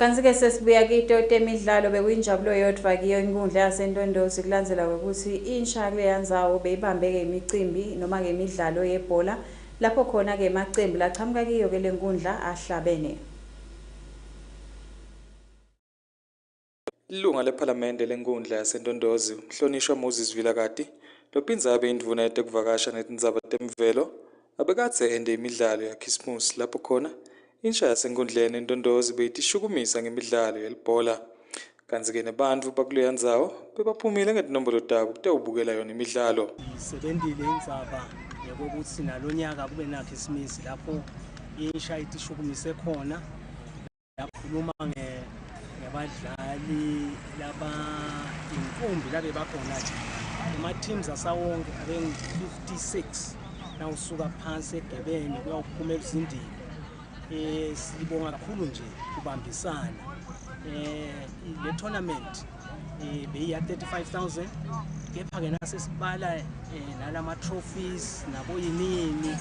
Kanti-ke sesibuya kito temidlalo. Bekuyinjabulo yodvwa kiyo inkundla yaseNtondozi kulandzela kwekutsi insha kuleya ndzawo beyibambe-ke imicimbi noma-ke imidlalo yebhola, lapho khona-ke emacembu lachamuka kiyo-ke le nkundla ahlabene. Ilunga lephalamende lenkundla yaseNtondozi, umhlonishwa Moses Vilakati, lophindze abe indvuna yetekuvakasha netindzaba temvelo, abekadze ente imidlalo yakhisimusi lapho khona insha yasenkundleni eNtondozi beyitishukumisa ngemidlalo yelibhola. Kantsi-ke nebantfu bakuleya ndzawo bebaphumile ngetinombolo tabo kutewubukela yona imidlalo. Isebentile indzaba yokuthi nalonyaka kube nakhisimusi lapho insha itishukumise khona, yakhuluma ngebadlali laba inkumbi labe bakhona nje. Ama-teams asawonke abengu-56 nawusuka phansi egebeni kuyawuphuma eluzindini. Sibonga kakhulu nje kubambisana. Le tournament beyiya 35,000, kepha ke nasesibala nalama trophies naboyinini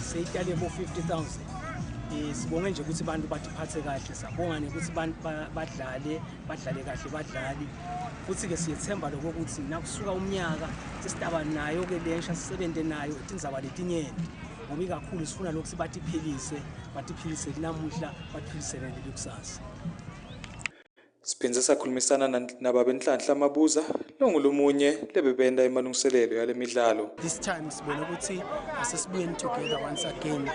seyitale bo 50,000. Sibonge nje ukuthi abantu batiphathe kahle, sabonga nekuthi abantu badlale kahle badlali. Futhi ke siyethemba lokho ukuthi nakusuka umnyaka sesitaba nayo ke lensha, sisebente nayo tindzaba letinyenti, ngoba ikakhulu sifuna lokhu batiphilise, batiphilise namuhla, batiphilise nelikusasa. Siphindze sakhulumisana nababe Nhlanhla Mabuza, longulomunye lebebenta emalungiselelo yale midlalo. This time sibone ukuthi asesibuyeni together once again.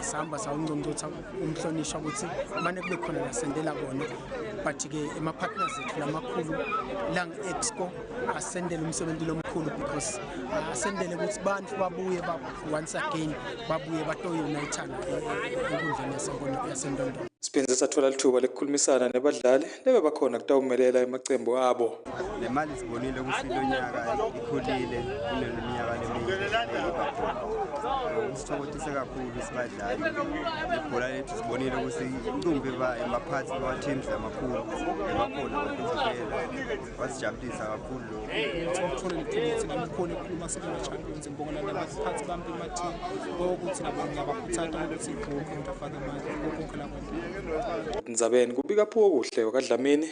Sihamba sawungcongcotha umhlonishwa ukuthi mane kube khona lasendela kona, but ke ema-partners ethu lamakhulu lang Expo asendele umsebenzi lomkhulu, because asendele ukuthi bantu babuye once again, babuye batoyunayithana enkundleni yaseNtondolo. Siphindze sathola lithuba lekukhulumisana nebadlali lebebakhona kutawumelela emacembu abo. Le mali sibonile ukuthi lo nyaka ikhulile kuneminyaka leminye iba khona. Kusithokothise kakhulu sibadlali nebhola lethu. Sibonile ukuthi inqumbi emaphathi bama-teams amakhulu ebakhona batobukela, wasijabulisa kakhulu lokho. Ukuthola lithuba ukuthi nami ngikhone ukukhuluma sebema-champions, ngibonga nabaphathi bami bema-team ukuthi nabo ngiyabakhuthaza ukuthi wonke umuntu afake imali konke lakwenta. Ndzabeni kubika Phuwo Kuhle wakaDlamini.